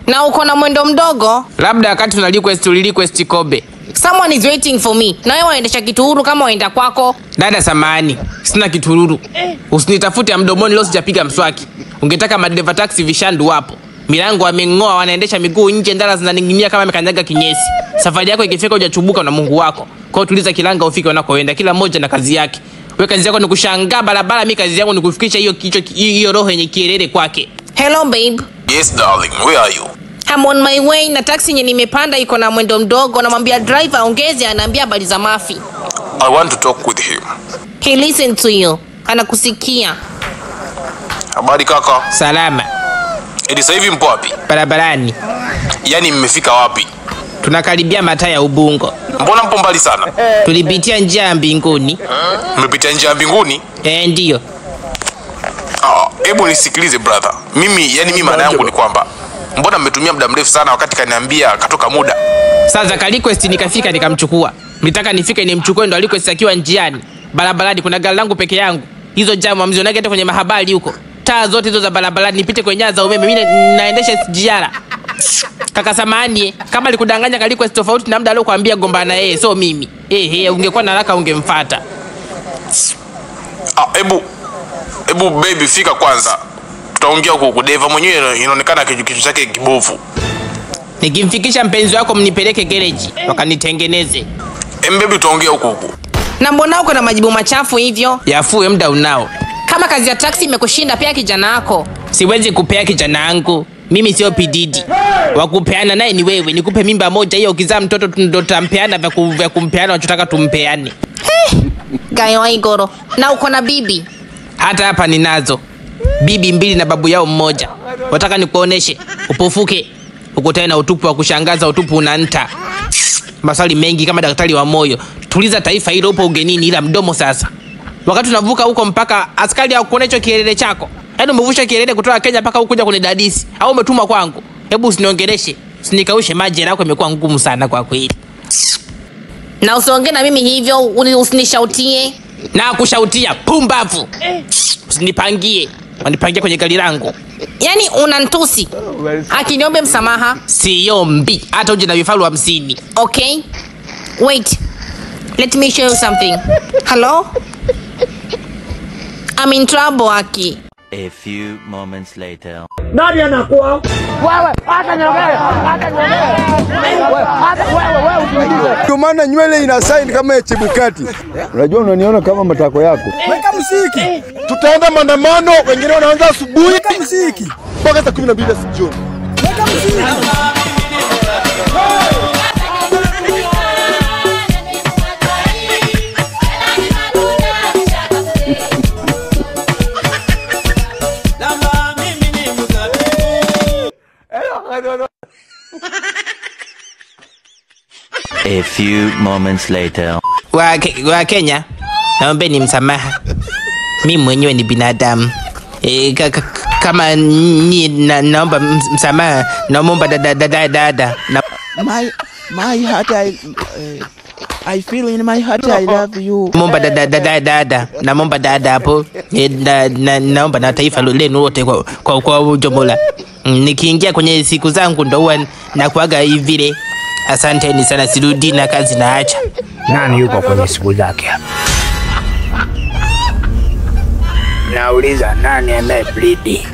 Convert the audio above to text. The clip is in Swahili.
Na uko na mwendo mdogo? Labda wakati una request uli request Kobe. Someone is waiting for me. Na wewe waendesha kitururu kama waenda kwako. Dada samahani, sina kitururu. Usinitafute ya mdomoni leo sijapiga mswaki. Ungetaka madereva taxi vishandu wapo. Milango ameng'oa, wanaendesha miguu nje, ndala zinaning'inia kama amekanyaga kinyesi. Safari yako ikifika hujachubuka na Mungu wako. Kwa hiyo tuliza kilanga ufike unakoenda, kila mmoja na kazi yake. Wewe kazi yako ni kushangaa barabara, mimi kazi yangu ni kufikisha hiyo kichwa hiyo roho yenye kielele kwake. Hello babe. Yes darling, where are you? I'm on my way na taxi yenye nimepanda iko na mwendo mdogo, namwambia driver ongeze, anaambia habari za mafi. I want to talk with him. He listen to you. Anakusikia. Habari kaka. Salama. Edi sasa hivi mpo wapi? Barabarani. Yaani mmefika wapi? Tunakaribia mataa ya Ubungo. Mbona mpo mbali sana? Tulipitia njia ya mbinguni. Mmepitia njia ya mbinguni? Eh, ndio. Ah, hebu nisikilize brother. Mimi yani mimi maana yangu ni kwamba mbona mmetumia muda mrefu sana wakati kaniambia katoka muda? Sasa ka request nikafika nikamchukua. Nilitaka nifike nimchukue ndo request akiwa njiani. Barabarani kuna gari langu peke yangu. Hizo jamu hamzionagi hata kwenye mahabari huko. Taa zote hizo za barabarani nipite kwenye nyaya za umeme, mimi naendesha SGR. Kaka samahani, kama alikudanganya ka request tofauti na muda aliokuambia gombana na yeye, so mimi. Ungekuwa na haraka ungemfuata. Ah, hebu baby fika kwanza. Tutaongea huko huko. Deva mwenyewe inaonekana kichwa chake kibovu. Nikimfikisha mpenzi wako mnipeleke garage wakanitengeneze. Baby tutaongea huko huko. Na mbona uko na majibu machafu hivyo? Yafue muda unao. Kama kazi ya taxi imekushinda pea kijana wako. Siwezi kupea kijana wangu. Mimi sio PDD. Wakupeana naye ni wewe. Nikupe mimba moja hiyo, ukizaa mtoto ndo tutampeana vya kumpeana unachotaka tumpeane. Gayo Igoro. Na uko na bibi? Hata hapa ninazo. Bibi mbili na babu yao mmoja. Wataka nikuoneshe? Upofuke. Ukutane na utupu wa kushangaza, utupu unanta. Maswali mengi kama daktari wa moyo. Tuliza taifa hilo, upo ugenini ila mdomo sasa. Wakati tunavuka huko mpaka askari hakuona hicho kielele chako. Yaani umevusha kielele kutoka Kenya mpaka huku kuja kunidadisi. Au umetumwa kwangu? Hebu usiniongeleshe. Usinikaushe maji yako imekuwa ngumu sana kwa kweli. Na usiongee na mimi hivyo, usinishautie. Na kushautia pumbavu. Usinipangie. Wanipangia kwenye gari langu. Yaani unanitusi. Akiniombe msamaha? Siombi. Hata uje na vifaru 50. Okay. Wait. Let me show you something. Hello? I'm in trouble, Aki. A few moments later. Nani anakuwa? Wewe, hata nyongea, hata nyongea. Wewe, hata wewe usiulize. Ndio maana nywele ina sign kama ya Chebukati. Unajua unaniona kama matako yako. Weka muziki. Tutaenda maandamano, wengine wanaanza asubuhi. Weka muziki. Mpaka saa 12 jioni. Weka muziki. A few moments later. Wa Kenya, naombeni msamaha. Mimi mwenyewe ni binadamu. Kama ni naomba msamaha, naomba dada. My heart I feel in my heart I love you. Naomba dada, naomba dada hapo. Naomba na taifa lenu wote kwa ujumla. Nikiingia kwenye siku zangu ndo huwa nakuaga hivi vile. Asanteni sana, sirudi na kazi naacha. Nani yuko kwenye siku zake hapa? Nauliza nani anayeblidi?